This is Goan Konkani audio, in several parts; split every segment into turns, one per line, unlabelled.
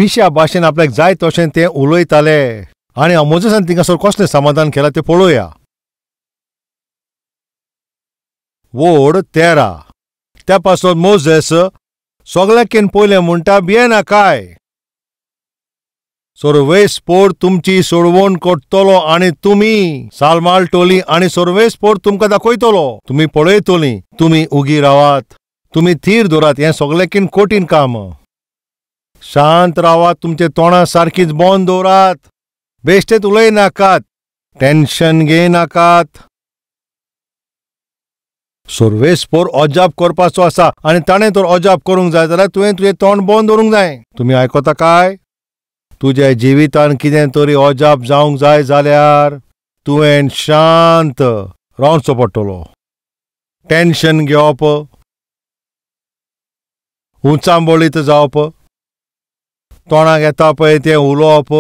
पिश्या भाशेन आपल्याक जाय तशें ते उलयताले. आनी मोजेसान थिंगासर कसलें समाधान केलां तें पळोवया. वोड 13 त्या पासून मोजेस सगळ्याकीन पयलें म्हणटा भियेनाकाय, सर्वेस्पोर तुमची सोडवण करतलो आनी तुमी सालमाळटली आनी सर्वेस्पोर तुमकां दाखयतलो. तुमी पळयतली, तुमी उगी रावात, तुमी थीर दवरात. हें सगळ्याकीन कठीण काम. शांत रावात, तुमचे तोंडां सारकीच बंद दवरात, बेश्टेच उलयनाकात, टेन्शन घेयनाकात. सर्वेस्पोर अजाप करपाचो आसा आनी ताणें तर अजाप करूंक जाय जाल्यार तुवें तुजें तोंड बंद दवरूंक जाय. तुमी आयकता काय? तुज्या जिवितान कितें तरी अजाप जावंक जाय जाल्यार तुवें शांत रावचो पडटलो. टेन्शन घेवप, उचांबळीत जावप, तोंडाक येता पळय तें उलोवप,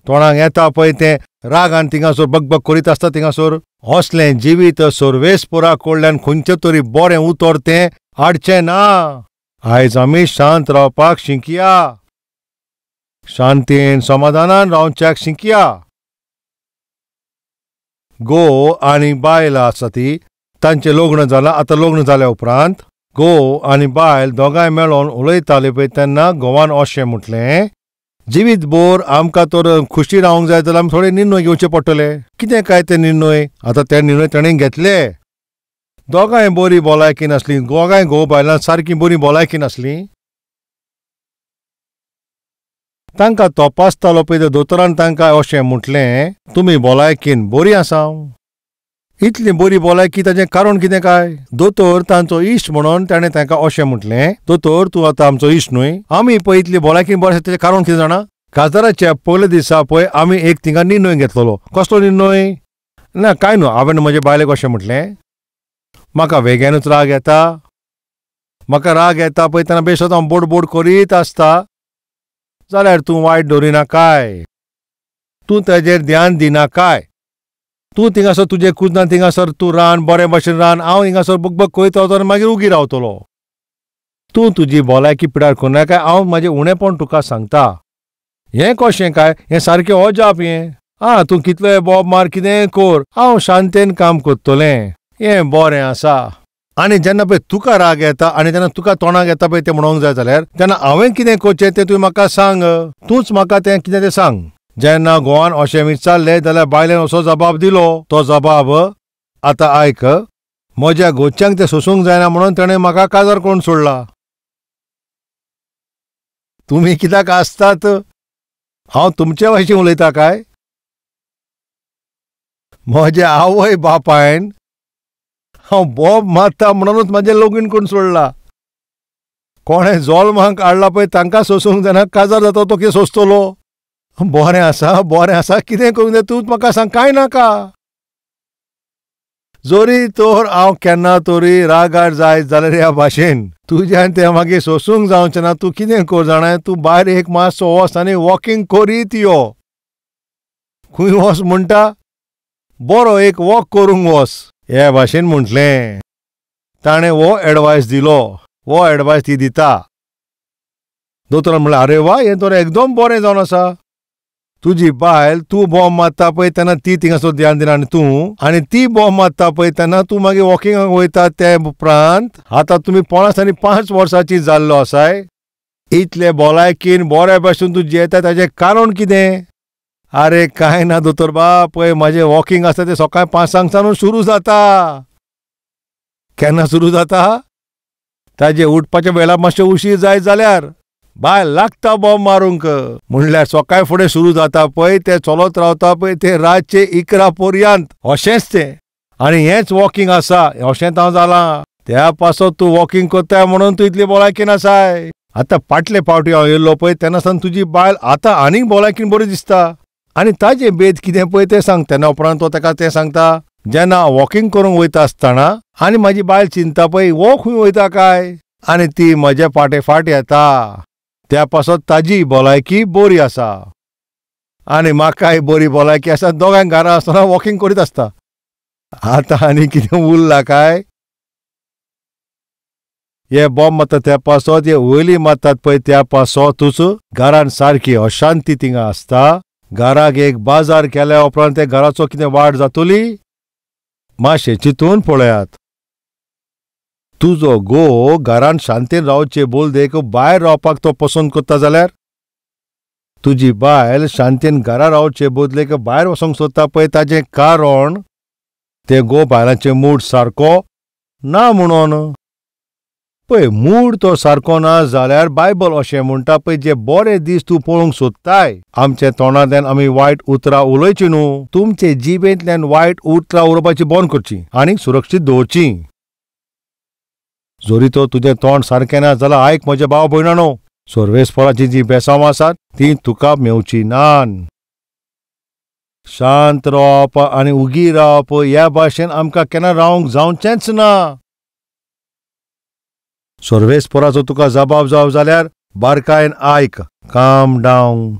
तोंडाक येता पळय तें रागान थिंगासर बकबक करीत आसता थिंगासर, असलें जिवीत सर्वेस्पोरा कडल्यान खंयचें तरी बरें उतर तें हाडचें ना. आयज आमी शांत रावपाक शिकया, शांतीन समाधानान रावच्याक शिकया. घोव आनी बायल आसा ती तांचें लग्न जालां. आतां लग्न जाल्या उपरांत घोव आनी बायल दोगांय मेळोन उलयताले पळय तेन्ना घोवान अशें म्हटलें, जिवीत भर आमकां तर खुशी रावंक जाय जाल्यार आमी थोडे निर्णय घेवचे पडटले. कितें काय ते निर्णय? आतां ते निर्णय ताणें घेतले. दोगांय बरी भलायकी नासली, दोगांय घोव बायलां सारकी बरी भलायकी नासली. तांकां तपासतालो पळय दोतोरान तांकां अशें म्हटलें, तुमी भलायकीन बरी आसा. इतली बरी भलायकी ताचें कारण कितें काय? दोतोर तांचो इश्ट म्हणून ताणें तांकां अशें म्हटलें, दोतोर तूं आतां आमचो इश्ट न्हय, आमी पळय इतली भलायकीन बरी आसा ताचें कारण कितें जाणा? काजाराच्या पयल्या दिसा पळय आमी एक थिंगा निर्णय घेतलेलो. कसलो निर्णय? ना कांय न्हू, हांवें म्हजे बायलेक अशें म्हटलें, म्हाका वेग्यानूच राग येता, म्हाका राग येता पळय तेन्ना बेश्टोच हांव बोड बोड करीत आसता, जाल्यार तूं वायट दवरिना काय, तूं ताजेर ध्यान दिना काय, तूं थिंगासर तुजें कुजना थिंगासर तूं रान बरें भाशेन रान, हांव हिंगासर बकबक करीत रावतलो आनी मागीर उगी रावतलो. तूं तुजी भलायकी पिडार करनाकाय, हांव म्हाजें उणेपण तुका सांगता. हें कशें काय? हें सारकें अजाप हें. आं तूं कितलोय बोब मार, कितेंय कर, हांव शांतेन काम करतलें, हें बरें आसा. आनी जेन्ना पळय तुका राग येता आनी जेन्ना तुका तोंडाक येता पळय तें म्हणूंक जाय जाल्यार तेन्ना हांवें कितें करचें तें तुवें म्हाका सांग, तूंच म्हाका तें कितें तें सांग. जेन्ना घोवान अशें विचारलें जाल्यार बायलेन असो जबाब दिलो. तो जबाब आतां आयक, म्हज्या घरच्यांक तें सोसूंक जायना म्हणून ताणें म्हाका काजार करून सोडला. तुमी कित्याक आसतात? हांव तुमचे भाशेन उलयता काय? म्हज्या आवय बापायन हांव बोब मारता म्हणूनच म्हाजें लगीन करून सोडला. कोणें जल्माक हाडला पळय तांकां सोसूंक जायना, काजार जाता तो कितें सोंसतलो? बरें आसा, बरें आसा, कितें करूंक जाय तूंच म्हाका सांग, कांय नाका. जरी तर हांव केन्ना तरी रागार जायत जाल्यार ह्या भाशेन तुज्यान तें मागीर सोसूंक जावचें ना. तूं कितें कर जाणा, तूं भायर एक मातसो वच आनी वॉकींग करीत यो. खंय वच म्हणटा? बरो एक वॉक करूंक वच, हे भाशेन म्हटलें. ताणें हो एडवायस दिलो, हो एडवायस ती दिता. दोतोरान म्हणलें, आरे वा, हें तर एकदम बरें जावन आसा. तुजी बायल तूं बॉम्ब मारता पळय तेन्ना ती थिंगासर ध्यान दिना आनी तूं आनी ती बॉम्ब मारता पळय तेन्ना तूं मागीर वॉकिंगाक वयता. ते उपरांत आतां तुमी 5 आनी 5 वर्सांची जाल्लो आसाय, इतले भलायकीन बरे भाशेन तूं जियेता ताचें कारण कितें? आरे कांय ना दोतोर बाब, पळय म्हाजें वॉकिंग आसता तें सकाळीं 5 सावन सुरू जाता. केन्ना सुरू जाता? ताजें उठपाच्या वेळार मातशें उशीर जायत जाल्यार बायल लागता बॉम्ब मारूंक. म्हणल्यार सकाळ फुडें सुरू जाता पळय तें चलत रावता पळय तें रातचें 11 पर्यंत अशेंच तें. आनी हेंच वॉकिंग आसा, अशेंच हांव जालां. त्या पासत तूं वॉकिंग करताय म्हणून तूं इतली भलायकीन आसाय. आतां फाटले फावटी हांव येयल्लो पळय तेन्ना सावन तुजी बायल आतां आनीक भलायकीन बरी दिसता. आनी ताजें भेद कितें पळय तें सांग. तेन्ना उपरांत तो ताका तें सांगता, जेन्ना वॉकिंग करूंक वयता आसतना आनी म्हाजी बायल चिंता पळय हो खंय वयता काय, आनी ती म्हज्या फाटे फाट येता. त्या पासत ताजी भलायकी बरी आसा आनी म्हाकाय बरी भलायकी आसा. दोगांय घरा आसतना वॉकिंग करीत आसता. आतां आनी कितें उरलां काय? हे बॉम्ब मारता त्या पासत, हे वयली मारतात पळय त्या पासतूच घरान सारकी अशांती थिंगा आसता. घराक एक बाजार केल्या उपरांत त्या घराचो कितें वाड जातली? मातशें चिंतून पळयात. तुजो घोव घरान शांतीन रावचे बोल देख भायर रावपाक तो पसंत करता जाल्यार, तुजी बायल शांतीन घरा रावचे बदलेक भायर वचोंक सोदता पळय, ताजें कारण ते घोव बायलांचे मूड सारको ना म्हणून. पळय मूड तो सारको ना जाल्यार बायबल अशें म्हणटा पळय, जे बरे दीस तूं पळोवंक सोदताय, आमच्या तोंडांतल्यान आमी वायट उतरां उलोवचीं न्हू. तुमचे जिबेंतल्यान वायट उतरां उलोवपाची बंद करची आनी सुरक्षीत दवरची. जरी तो तुजें तोंड सारकें ना जाल्यार आयक म्हजे भाव भयणानो, सर्वेस्पराचीं जीं बेसांवां आसात तीं तुका मेवचीं नान. शांत रावप आनी उगी रावप ह्या भाशेन आमकां केन्ना रावंक जावचेंच ना. सर्वेस्पराचो तुका जबाब जावं जाल्यार बारकायेन आयक, काम डावन,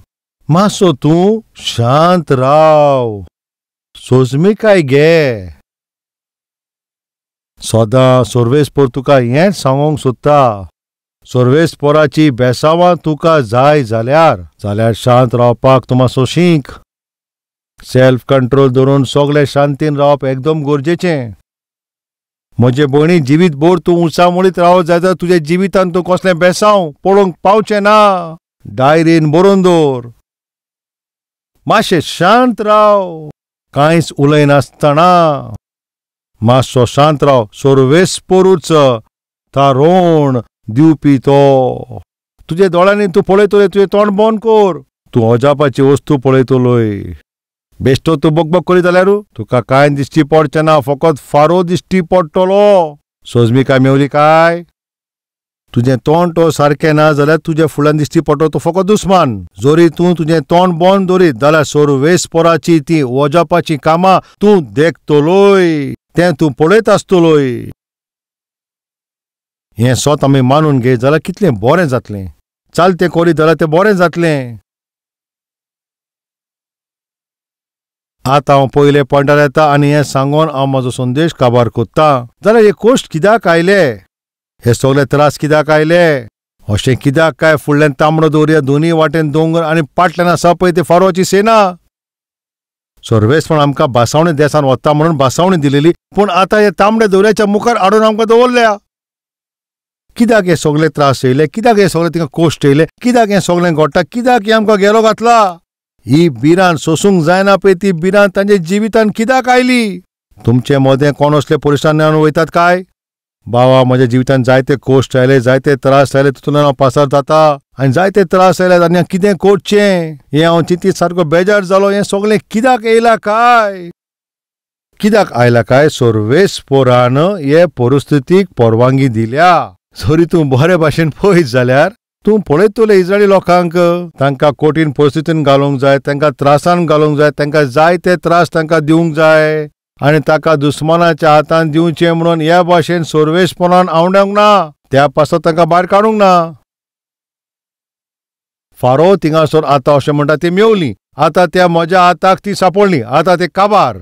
मातसो तूं शांत राव, सोजमिकाय घे. सदां सर्वेस्पर तुका हेंच सांगूंक सोदता, सर्वेस्पराची बेसांवां तुका जाय जाल्यार जाल्यार शांत रावपाक तूं मातसो शीक. सेल्फ कंट्रोल धरून सगळें शांतीन रावप एकदम गरजेचें. म्हजे भयणी, जिवीत भर तूं उंचामुळीत रावत जाय जाल्यार तुज्या जिवितान तूं कसलें बेसांव पळोवंक पावचें ना. डायरीन बरोवन दवर, मातशें शांत राव, कांयच उलयनासतना मातसो शांत राव. सर्वेस्परूच तारोण दिवपी तो. तुज्या दोळ्यांनी तूं पळयतलोय, तुजें तोंड बंद कर, तूं अजापाची वस्तू पळयतलोय. बेश्टो तूं बकबक करीत जाल्यार तुका कांय दिश्टी पडचें ना, फकत फारो दिश्टी पडटलो. सोजमिकाय मेवली काय? तुजें तोंड तो सारकें ना जाल्यार तुज्या फुडल्यान दिश्टी पडटलो तो फकत दुस्मान. जरी तूं तुजें तोंड बंद दवरीत जाल्यार सर्वेस्पराची ती वजापाचीं कामां तूं देखतलोय, तें तूं पळयत आसतलोय. हें सत आमी मानून घेत जाल्यार कितलें बरें जातलें. चलतें करीत जाल्यार तें बरें जातलें. आतां हांव पयले पॉयंटार येता आनी हें सांगून हांव म्हजो संदेश काबार कोत्ता. जाल्यार हे कोश्ट कित्याक आयले? हे सगळे त्रास कित्याक आयले? अशें कित्याक काय फुडल्यान तांबडो दर्या, दोनूय वाटेन दोंगर आनी पाटल्यान आसा पळय ते फारोची सेना. सर्वेस्परान आमकां बासावणी देसान वता म्हणून बासावणी दिलेली, पूण आतां हे तांबड्या दर्याच्या मुखार हाडून आमकां दवरल्या. कित्याक हे सगळे त्रास येयले? कित्याक हे सगळे तिका कोश्ट येयले? कित्याक हें सगळें घडटा? कित्याक हें आमकां गेलो घातला? ही भिरांत सोसूंक जायना पळय ती भिरांत तांच्या जिवितान कित्याक आयली? तुमचे मदें कोण असले परिशान वयतात काय? बाबा, म्हज्या जिवितान जायते कोश्ट आयले, जायते त्रास आयले, तितूंतल्यान हांव पासार जाता आनी जायते त्रास आयले आनी कितें करचें हें हांव चिंतीत सारको बेजार जालो. हें सगळें कित्याक येयलां काय? कित्याक आयलां काय? सर्वेस्परान हे परिस्थितीक परवानगी दिल्या. जरी तूं बरे भाशेन पळयत जाल्यार तूं पळयतलो इस्रायली लोकांक, तांकां कठीण परिस्थितीन घालूंक जाय, तांकां त्रासान घालूंक जाय, तांकां जायते त्रास तांकां दिवंक जाय आनी ताका दुस्मानाच्या हातान दिवचें म्हणून ह्या भाशेन सर्वेस्परान आवडूंक ना, त्या पासत तांकां भायर काडूंक ना. फारो थिंगासर आतां अशें म्हणटा, ती मेवली, आतां त्या म्हज्या हाताक ती सापडली, आतां ते काबार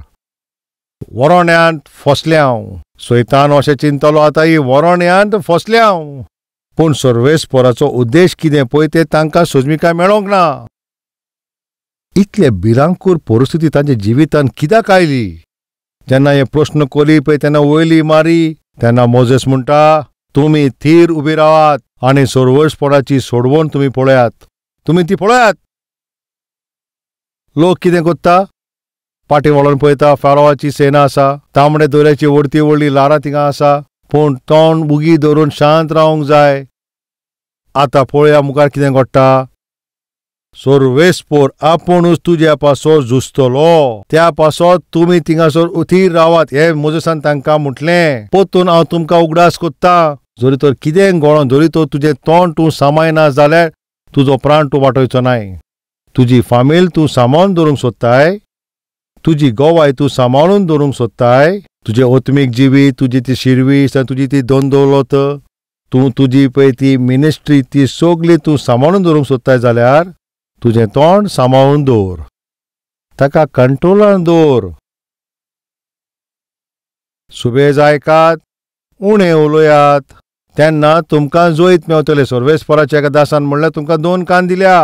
वरोण्यांत फसलें हांव. सैतान अशें चिंतलो, आतां ही वरोण्यांत फसलें हांव. पूण सर्वेस्पराचो उद्देश कितें पळय तें तांकां सोजमिकाय मेळोंक ना. इतले भिरांकूळ परिस्थिती तांच्या जिवितान कित्याक आयली? जेन्ना हे प्रश्न कोली पळय तेन्ना वयली मारी, तेन्ना मोजेस म्हणटा, तुमी थीर उबी रावात आनी सर्वेस्पराची सोडवण तुमी पळयात, तुमी ती पळयात. लोक कितें करता? पाटी वळोवन पळयता, फारोवाची सेना आसा, तांबडे दर्याची व्हडती व्हडली ल्हारां थिंगा आसा, पूण तोंड उगी धरून शांत रावंक जाय. आतां पळया मुखार कितें घडटा. सर्वेस्पर आपुणूच तुज्या पासत झुजतलो, त्या पासत तुमी थिंगासर थीर रावात, हें मोजेसान तांकां म्हटलें. परतून हांव तुमकां उगडास कोत्ता, जरी तर कितें घडोन, जरी तर तुजें तोंड तूं सांबाळना जाल्यार तुजो प्राण तूं वाटोवचो नाय. तुजी फामील तूं सांबाळून दवरूंक सोदताय, तुजी गोवाय तूं सांबाळून दवरूंक सोदताय, तुजें आत्मीक जिवीत, तुजी ती शिरवीस, तुजी ती दोन दौलत, तूं तुजी पळय ती मिनिस्ट्री, ती सगली तूं सांबाळून दवरूंक सोदताय जाल्यार तुजें तोंड सांबाळून दवर, ताका कंट्रोलान दवर. सुबेज आयकात, उणें उलयात, तेन्ना तुमकां जोयत मेवतलें. सर्वेस्पराच्या एका दासान म्हणल्यार तुमकां 2 कान दिल्या,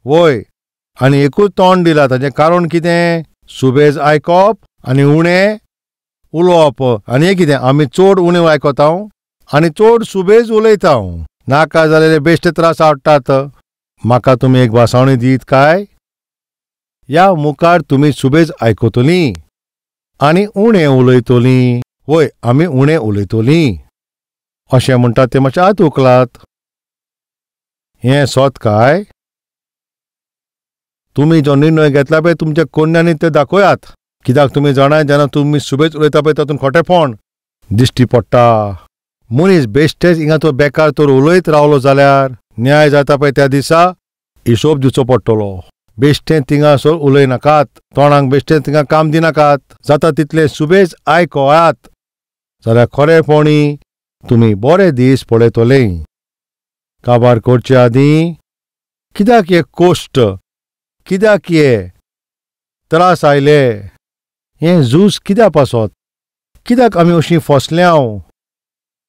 वय, आनी एकूच तोंड दिला. ताचें कारण कितें? सुबेज आयकप आनी उणें उलोवप. आनी हें कितें, आमी चड उणें आयकता आनी चड सुबेज उलयता. नाका जालेले बेश्टे त्रास हाडटात. म्हाका तुमी एक भासावणी दीत काय? ह्या मुखार तुमी सुबेज आयकतलीं आनी उणें उलयतलीं. वय, आमी उणें उलयतलीं अशें म्हणटात ते मातशें हात उखलात. हें सोत काय? तुमी जो निर्णय घेतला पळय तुमच्या कोन्यांनी ते दाखयात. कित्याक तुमी जाणाय, जेन्ना तुमी सुबेज उलयता पळय तातूंत खोटेपण दिश्टी पडटा. मनीस बेश्टेच हिंगा तो बेकार तर उलयत रावलो जाल्यार न्याय जाता पळय त्या दिसा हिशोब दिवचो पडटलो. बेश्टें थिंगासर उलयनाकात, तोंडाक बेश्टें थिंगा काम दिनाकात. जाता तितलें सुबेज आयकयात जाल्यार खरेपणी तुमी बरे दीस पळयतले. काबार करचे आदीं कित्याक हे कोश्ट, कित्याक हे त्रास आयले, हें झूज कित्या पासत, कित्याक आमी अशीं फसल्या?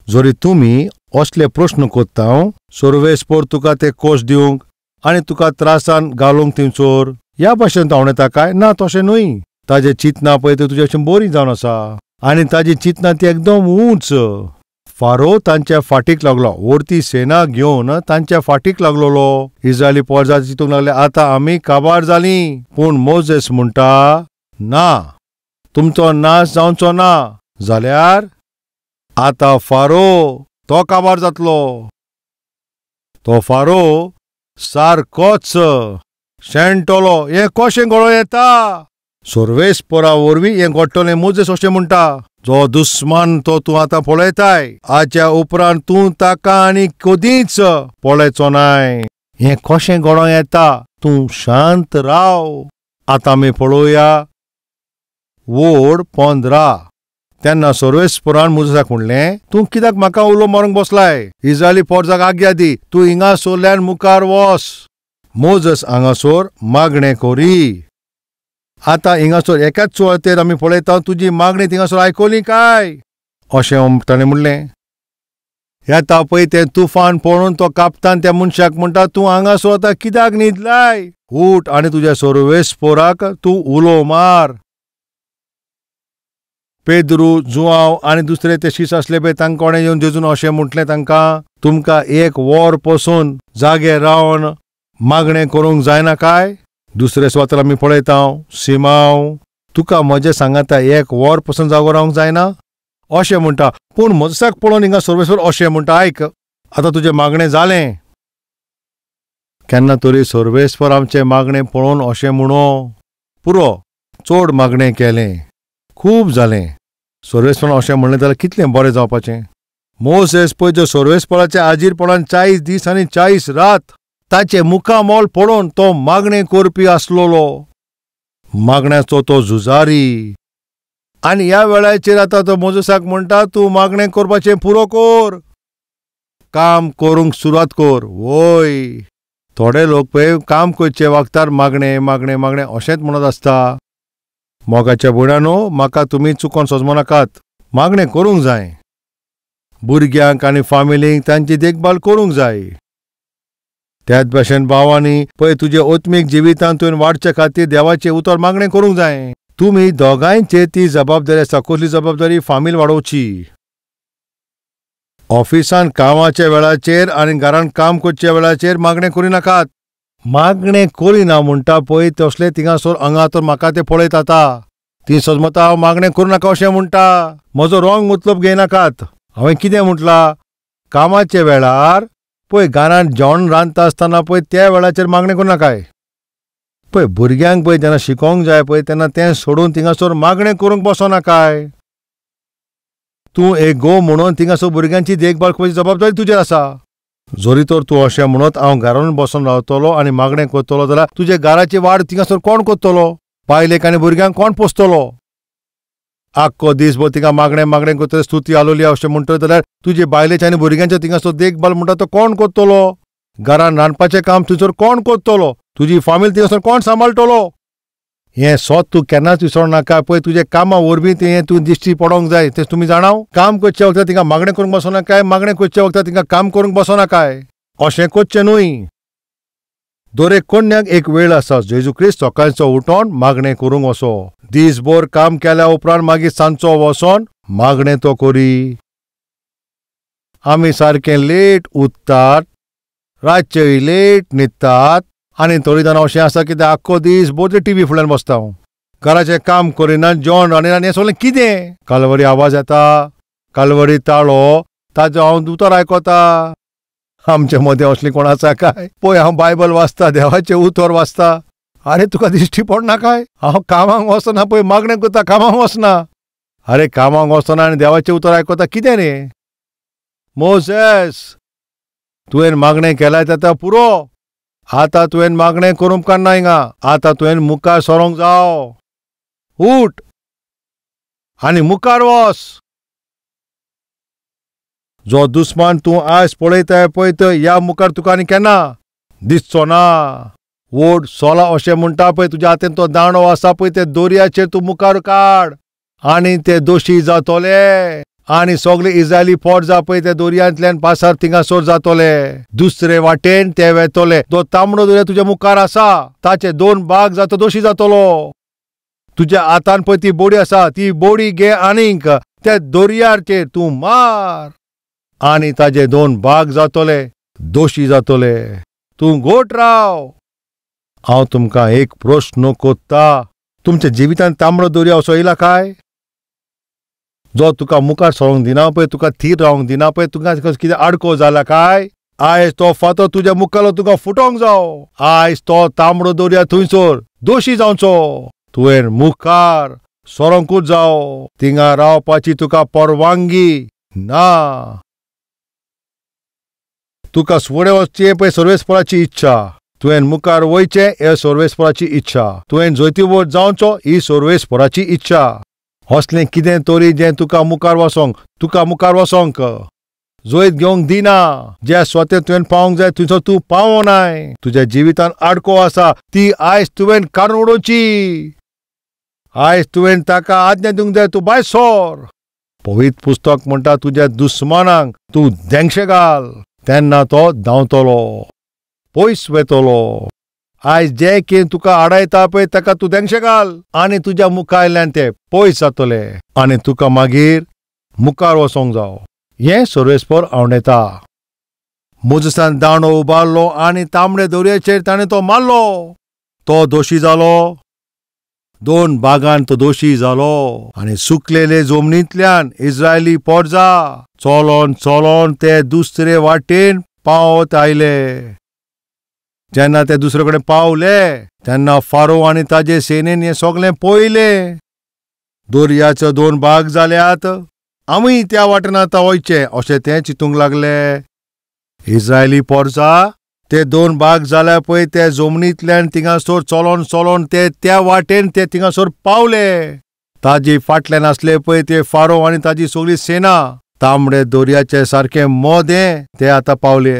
जरी तुमी असले प्रस्न करता, सर्वेस्पर तुका ते कोश दिवंक आनी तुका त्रासान घालूंक थंयसर ह्या भाशेन तो आवडटा काय ना? तशें न्हय. ताजें चिंतना पळय ते तुजे भशेन बरी जावन आसा आनी ताजी चिंतना ती एकदम उंच. फारो तांच्या फाटीक लागलो, वरती सेना घेवन तांच्या फाटीक लागलोलो. इस्रायली पोरजा चिंतूंक लागले आतां आमी काबार जालीं. पूण मोजेस म्हणटा, ना, तुमचो नाश जावचो ना जाल्यार आतां फारो तो काबार जातलो. तो फारो सारकोच शेणटलो. हें कशें घडोवं येता? सर्वेस्परा वरवीं हें घडटलें. मोजेस अशें म्हणटा, जो दुस्मान तो तूं आतां पळयताय, आच्या उपरांत तूं ताका आनी कदींच पळयचो नाय. हें कशें घडोवं येता? तूं शांत राव. आतां आमी पळोवया वोड 15. तेन्ना सर्वेस्परान मोजेसाक म्हणलें, तूं कित्याक म्हाका उलो मारूंक बसलाय? इस्रायली पोरजाक आज्ञा दी, तूं हिंगा सोरल्यान मुखार वस. मोजेस हांगासर मागणें करी. आतां हिंगासर एकाच सुवातेर आमी पळयता, तुजी मागणी थिंगासर आयकली काय अशें ताणें म्हणलें. येता पळय तें तुफान पळोवन तो कापतान त्या मनशाक म्हणटा, तूं हांगासर आतां कित्याक न्हिदलाय? उठ आनी तुज्या सर्वेस्पराक तूं उलो मार. पेद्रू, जुआंव आनी दुसरे ते शीस आसले पळय तांकां कोणें येवन जेजून अशें म्हटलें तांकां, तुमकां एक वर पसून जागे रावन मागणें करूंक जायना काय? दुसरे सुवातेर आमी पळयता, सिमांव, तुका म्हजें सांगाता एक वर पसून जागो रावंक जायना अशें म्हणटा. पूण मोजेसाक पळोवन हिंगा सर्वेस्पर अशें म्हणटा, आयक, आतां तुजें मागणें जालें. केन्ना तरी सर्वेस्पर आमचें मागणें पळोवन अशें म्हणो, पुरो, चड मागणें केलें, खूब जालें. सर्वेस्परान अशें म्हणलें जाल्यार कितलें बरें जावपाचें. मोजेस पळय जो सर्वेस्पराच्या आजीरपणान 40 दीस आनी 40 रात ताचें मुखामोल पळोवन तो मागणें करपी आसलोलो, मागण्याचो तो झुजारी. आनी ह्या वेळाचेर आतां तो मोजेसाक म्हणटा, तूं मागणें करपाचें पुरो कर, काम करूंक सुरवात कर. वय, थोडे लोक पळय काम करचे वखदार मागणें मागणें मागणें अशेंच म्हणत आसता. मोगाच्या भयणानो, म्हाका तुमी चुकोन सोजमो नाकात. मागणें करूंक जाय, भुरग्यांक आनी फामिलींक तांची देखभाल करूंक जाय. त्याच भाशेन भावांनी पळय तुजे आत्मीक जिवितांत तुवें वाडचे खातीर देवाचें उतर मागणें करूंक जाय. तुमी दोगांयचेर ती जबाबदारी आसा. कसली जबाबदारी? फामील वाडोवची. ऑफिसान कामाच्या वेळाचेर आनी घरान काम करच्या वेळाचेर मागणें करिनाकात. मागणें करिना म्हणटा पळय तसलें थिंगासर हांगा तर म्हाका तें पळयत आतां ती सजमता हांव मागणें करूं नाका अशें म्हणटा. म्हजो रॉंग मतलब घेयनाकात. हांवें कितें म्हटलां? कामाच्या वेळार पळय घरान जेवण रांदता आसतना पळय त्या वेळाचेर मागणें करूं नाकाय. पळय भुरग्यांक पळय जेन्ना शिकोवंक जाय पळय तेन्ना तें सोडून थिंगासर मागणें करूंक बसो नाकाय. तूं एक गो म्हणून थिंगासर भुरग्यांची देखभाल करपाची जबाबदारी तुजेर आसा. जरी तर तूं अशें म्हणत हांव घरान बसून रावतलो आनी मागणें करतलो जाल्यार तुजे घराची वाड थिंगासर कोण करतलो? बायलेक आनी भुरग्यांक कोण पोसतलो? आख्खो दीसभर तिका मागणें मागणें करतले, स्तुती आलोली अशें म्हणटले जाल्यार तुजे बायलेच्या आनी भुरग्यांच्या थिंगासर देखभाल म्हणटा तो कोण करतलो? घरान रांदपाचें काम थंयसर कोण करतलो? तुजी फामील थिंगासर कोण सांबाळटलो? हें सोत तूं केन्नाच विसरोंक नाका. पळय तुजें कामां वरवीं तें तूं दिश्टी पडोंक जाय. तें तुमी जाणाव, काम करच्या वखदां तिंगा मागणें करूंक बसो नाकाय, मागणें करच्या वखदां तिंगा काम करूंक बसो नाकाय. अशें करचें न्हय. दरेक कोण्याक एक वेळ आसा. जेजू क्रिस्त सकाळचो उठोन मागणें करूंक वचो. दीसभर काम केल्या उपरांत मागीर सांजचो वचोन मागणें तो करी. आमी सारकें लेट उठतात, रातचेय लेट न्हिदतात आनी थोडीं जाणां अशें आसा की ते आख्खो दीस भर ते टीव्ही फुडल्यान बसता, घराचें काम करिना, जेवण रांदिना. हें सगळें कितें? कालवरी आवाज येता, कालवरी ताळो, ताजो हांव उतर आयकता. आमचे मदें असलीं कोण आसा काय? पळय हांव बायबल वाचता, देवाचें उतर वाचता. आरे तुका दिश्टी पडना काय? हांव कामाक वचना, पळय मागणें करता, कामाक वचना. आरे कामाक वचना आनी देवाचें उतर आयकता, कितें रे? मोजेस, तुवें मागणें केल्यार जाता पुरो. आतां तुवें मागणें करूंक काडना हिंगा. आतां तुवें मुखार सरोंक जाव. उठ आनी मुखार वच. जो दुस्मान तूं आयज पळयताय पळय तो ह्या मुखार तुका आनी केन्ना दिसचो ना. वोड सोला अशें म्हणटा पळय, तुज्या हातीन तो दांडो आसा पळय, ते दोरयाचेर तूं मुखार काड आनी ते दोशी जातोले आनी सगळे इस्रायली पोट जा पळय ते दोरयांतल्यान पासार थिंगासर जातोले. दुसरे वाटेन ते वेतोले. जो तांबडो दोरया तुज्या मुखार आसा ताचे दोन भाग जातो, दोशी जातलो. तुज्या हातान पळय ती बोडी आसा, ती बोडी घे आनीक त्या दोरयाचेर तूं मार आनी ताजे दोन भाग जातोले, दोशी जातोले. तूं गोट राव. हांव तुमकां एक प्रश्न कोत्ता, तुमच्या जिवितांत तांबडो दोरया असो येयला काय? जो तुका मुखार सरोंक दिना पळय, तुका थीर रावंक दिना पळय, तुका कितें आडको जाला काय? आयज तो फातर तुज्या मुखालो तुका फुटोंक जावो. आयज तो तांबडो दोरया थंयसर दोशी जावचो. तुवें मुखार सरोंकूच जावो. थिंगा रावपाची तुका परवानगी ना. तुका फुडें वचचें पळय सर्वेस्पराची इच्छा, तुवें मुखार वयचें हे सर्वेस्पराची इच्छा, तुवें जैतिवंत जावचो ही सर्वेस्पराची इच्छा. असलें कितें तरी जें तुका मुखार वचोंक, तुका मुखार वचोंक जैत घेवंक दिना. ज्या स्वते तुवें पावंक जाय थंयसर तूं पावनाय. तुज्या जिवितान आडको आसा ती आयज तुवें काडून उडोवची. आयज तुवें ताका आज्ञा दिवंक जाय, तूं भायर सर. पवित्र पुस्तक म्हणटा तुज्या दुस्मानांक तूं धेंगशे घाल, तेन्ना तो धांवतलो, पयस वेतलो. आयज जें कितें तुका आडायता पळय ताका तूं धेंगशे घाल आनी तुज्या मुखायल्यान ते पयस जातले आनी तुका मागीर मुखार वचोंक जावो. हें सर्वेस्पर आंवडेता. मोजेसान दांडो उबारलो आनी तांबडे दोरयेचेर ताणें तो मारलो. तो दोशी जालो. दोन भागान तो दोशी जालो आनी सुकलेले जमनींतल्यान इस्रायली पोरजा चलोन चलोन ते दुसरे वाटेन पावत आयले. जेन्ना ते दुसरे कडेन पावले तेन्ना फारो आनी ताजे सेनेन हें सगळें पळयलें. दर्याचे दोन भाग जाल्यात, आमी त्या वाटेन आतां वयचें अशें ते चिंतूंक लागले. इस्रायली पोरजा ते दोन भाग जाल्या पळय ते जमनींतल्यान थिंगासर चलोन चलोन ते त्या वाटेन ते थिंगासर पावले. ताजी फाटल्यान आसले पळय ते फारो आनी ताजी सगळी सेना तांबडे दर्याचे सारकें मदें ते आतां पावले.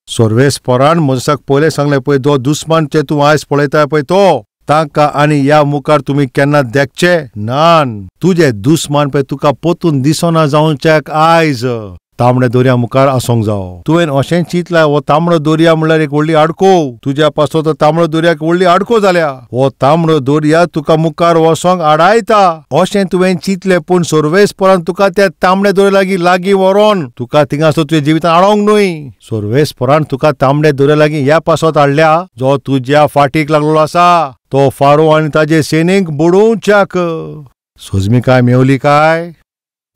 सर्वेस्परान मोजेसाक पयलें सांगलें, पळय जो दुस्मान ते तूं आयज पळयता पळय तो तांकां आनी ह्या मुखार तुमी केन्ना देखचे नान. तुजे दुस्मान पळय तुका पोतून दिसना जावच्याक आयज तांबडे दर्या मुखार आसूंक जावो. तुवें अशें चिंतलां हो तांबडो दर्या म्हणल्यार एक व्हडली आडको. तुज्या पासत तांबडो दर्याक व्हडली आडको जाल्या. हो तांबडो दर्या तुका मुखार वचोंक आडायता अशें तुवें चिंतलें, पूण सर्वेस्परान तुका त्या तांबड्या दर्या लागीं लागीं व्हरोन तुका थिंगासर तुज्या जिवितान आडोवंक न्हय. सर्वेस्परान तुका तांबड्या दर्या लागीं ह्या पासत हाडल्या जो तुज्या फाटीक लागलेलो आसा तो फारो आनी ताजे सेनेक बुडोवच्याक. सोजमिकाय मेवली काय?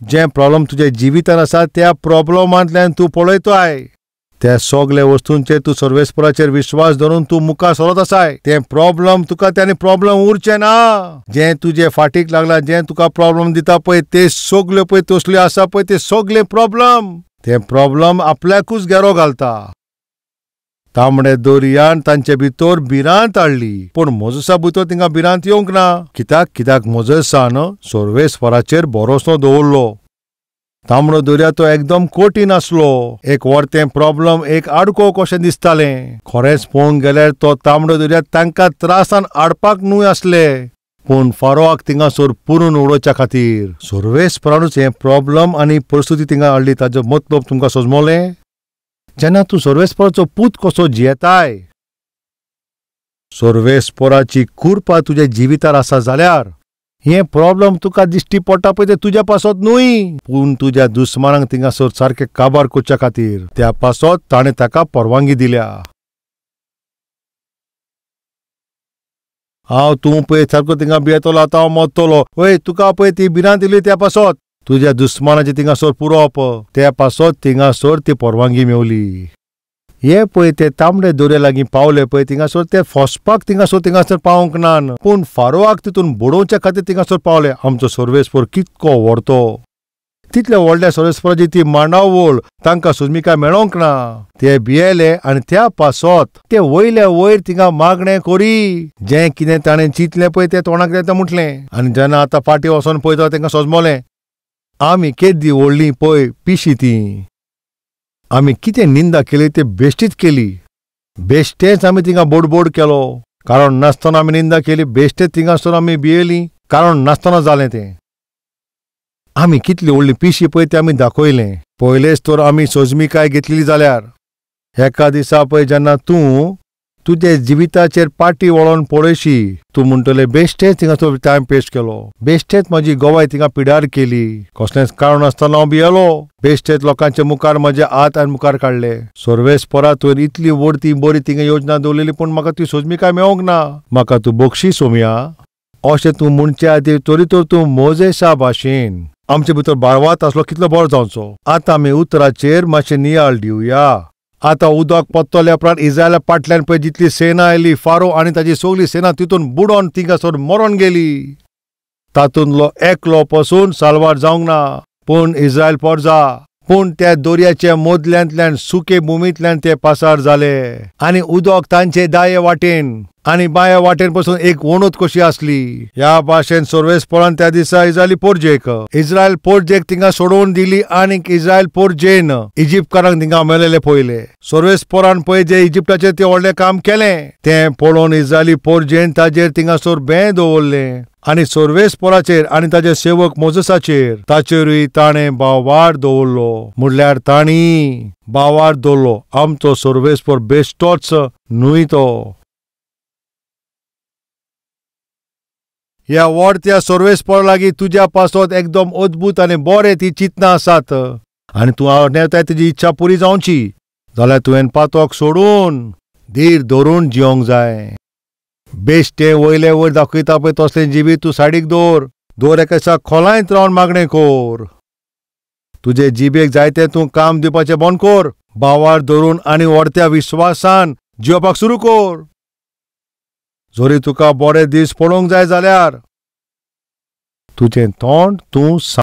जें प्रॉब्लम तुज्या जिवितान आसा त्या प्रॉब्लमांतल्यान तूं पळयताय त्या सगल्या वस्तूंचेर तूं सर्वेस्पराचेर विश्वास धरून तूं मुखार सरत आसाय. तें प्रॉब्लम तुका त्याने प्रॉब्लम उरचें ना. जें तुजे फाटीक लागला, जें तुका प्रॉब्लम दिता पळय ते सगल्यो पळय तसल्यो आसा पळय ते सगळे प्रॉब्लम, ते प्रॉब्लम आपल्याकूच घेरो घालता. तांबडे दर्यान तांचे भितर भिरांत हाडली, पूण मोजेसा भितर तिंगा भिरांत येवंक ना. कित्याक? कित्याक मोजेसान सर्वेस्पराचेर भरोसो दवरलो. तांबडो दर्या तो एकदम कठीण आसलो. एक वर्तें प्रॉब्लम, एक आडको कशें दिसतालें. खरेंच पळोवंक गेल्यार तो तांबडो दर्या तांकां त्रासान हाडपाक न्हय आसले, पूण फारोआक थिंगासर पुरून उडोवच्या खातीर. सर्वेस्परानूच हें प्रॉब्लम आनी परिस्थिती थिंगा हाडली. ताजो मतलब तुमकां सजमोलें? जेन्ना तूं सर्वेस्पराचो पूत कसो जियेताय, सर्वेस्पराची कृपा तुज्या जिवितार आसा जाल्यार हें प्रॉब्लम तुका दिश्टी पडटा पळय तें तुज्या पासत न्हय, पूण तुज्या दुस्मानांक थिंगासर सारकें काबार करच्या खातीर. त्या पासत ताणें ताका परवानगी दिल्या. हांव तूं पळय सारको थिंगा भियेतलो, आतां हांव मरतलो. वय तुका पळय ती भिरांत दिली त्या पासत, तुज्या दुस्मानाचें थिंगासर पुरोवप, त्या पासत थिंगासर ती परवानगी मेवली. हे पळय ते तांबडे दोरे लागीं पावले पळय थिंगासर ते फसपाक थिंगासर थिंगासर पावंक ना, पूण फारोआक तितून बुडोवच्या खातीर थिंगासर पावले. आमचो सर्वेस्पर कितको व्हडतो, तितल्या व्हडल्या सर्वेस्पराची ती मांडावळ तांकां सोजमिकाय मेळोंक ना. ते भियेले आनी त्या पासत ते वयल्या वयर थिंगा मागणें करी. जें कितें ताणें चिंतलें पळय तें तोंडाक येता म्हटलें. आनी जेन्ना आतां फाटीं वचोन पळयता तांकां सोजमोलें, आमी केदी व्हडली पळय पिशी ती, आमी कितें निंदा केली ते बेश्टीच केली, बेश्टेच आमी थिंगा बोडबोड केलो. कारण नासतना आमी निंदा केली, बेश्टेच थिंगासर आमी भियेली, कारण नासतना जालें तें. आमी कितली व्हडली पिशी पळय तें आमी दाखयलें. पयलेच तर आमी सोजमिकाय घेतलेली जाल्यार एका दिसा पळय जेन्ना तूं तुजे जिविताचेर पाटी वळोवन पळयशी, तूं म्हणटलें बेश्टेच थिंगासर टायम पेस्ट केलो, बेश्टेच म्हजी गोवाय थिंगा पिडार केली, कसलेंच कारण आसतना हांव भियेलो, बेश्टेच लोकांच्या मुखार म्हजे हात आनी मुखार काडले. सर्वेस्परा तुवें इतली व्हड ती बरी थिंगा योजना दवरलेली, पूण म्हाका ती सोजमिकाय मेळोंक ना, म्हाका तूं बक्षी सोमया. अशें तूं म्हणचे आदी तरी तर तूं मोजेसा भाशेन आमचे भितर बाळवात आसलो कितलो बरो जावचो. आतां आमी उतराचेर मातशें नियाळ दिवया. आतां उदक पत्तल्या उपरांत इज्रायला पाटल्यान पळय जितली सेना आयली, फारो आनी ताजी सगली सेना तितून बुडोन थिंगासर मरोन गेली. तातूंतलो एकलो पसून साल्वार जावंक ना, पूण इज्रायल पोरजा. पूण त्या दर्याच्या मोदल्यांतल्यान सुके भुमींतल्यान ते पासार जाले आनी उदक तांचे दाये वाटेन आनी बाये वाटेन पसून एक वणत कशी आसली. ह्या भाशेन सर्वेस्परान त्या दिसा इज्रायली पोरजेक, इज्रायल पोरजेक थिंगा सोडोवन दिली आनी इज्रायल पोरजेन इजिप्तकारांक थिंगा मेलेले पळयले. सर्वेस्परान पळय जे इजिप्ताचेर तें व्हडलें काम केलें तें पळोवन इज्रायली पोरजेन ताजेर थिंगासर बें दवरलें आनी सर्वेस्पराचेर आनी ताजे सेवक मोजसाचेर ताचेरूय ताणें बावार दवरलो. म्हणल्यार तांणी बावार दवरलो. आमचो सर्वेस्पर बेश्टोच न्हय तो. ह्या व्हडत्या सर्वेस्परा लागीं तुज्या पासत एकदम अद्भूत आनी बरें ती चिंतनां आसात आनी तूं नेताय तुजी इच्छा पुरी जावची जाल्यार तुवें पातक सोडून धीर धरून जिवंक जाय. बेश्टें वयले वयर दाखयता पळय तसलें जिवीत तूं सायडीक दवर, दवर एका दिसा खोलायत रावन मागणें कर. तुजे जिबेक जायतें तूं काम दिवपाचें बंद कर, बावार धरून आनी व्हडत्या विस्वासान जिवपाक सुरू कर. जरी तुका बरे दीस पळोवंक जाय जाल्यार तुजें तोंड तूं